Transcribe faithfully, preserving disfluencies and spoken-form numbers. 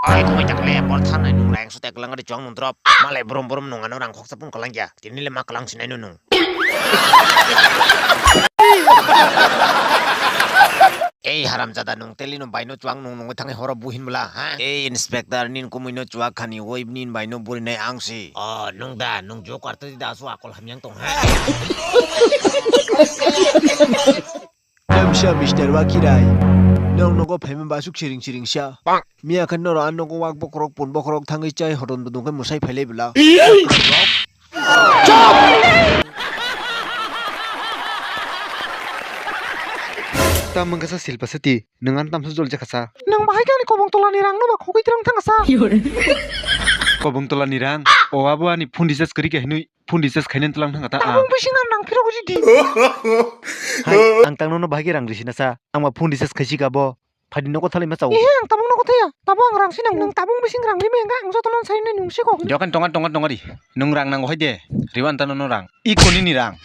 Ai, koi tak le, bor than nai nung rang su tek lang ri chong nung drop. Malai brum brum nung ano rang khoksa pun kalang ya. Tini le ma kalang sinai nung. Ei haramjada, nung teli no baino chuang nung nungwi thangai horo buhin bwla, ha? Ei inspector, nin kumui no chuak khani, oi nin baino burinai ang si. O, nung da, nung joker tadi da su akol hamyang tong, ha? Tamsa Mister Wakirai, nong nogo phaima basuk siring siring sa. Miya khan noro an nogo wak bokhorok pun bokhorok thangwi chai hodon dudung khe mwsai phailai bwla. Tam wngkha sa Silpa Sati, nwng ang tamsa jol jakha sa. Nwng bahai khe ani kobong tolani rang no ba khogwi twlang thangkha sa. Kobong tolani rang? O abo ani phone recharge kwrwi khe hinwi phone recharge khainani twlang thangkha ta ang. Tabung bising ang nang phirogwi di. Hai, ang tang nono bahai khe rang risi na sa. Ang ma phone recharge khaisi ka bo. Phaidi nogo thalai ma chao. Ehe, ang tabung nogo thaya. Tabo ang rang sinang. Nwng tabung bising rang rimai wngkha, ang jotono sai nai nwng sikok. Jokan tonga tonga tonga di. Nwng rang nango hai de. Riwan tano no rang. I koni ni rang.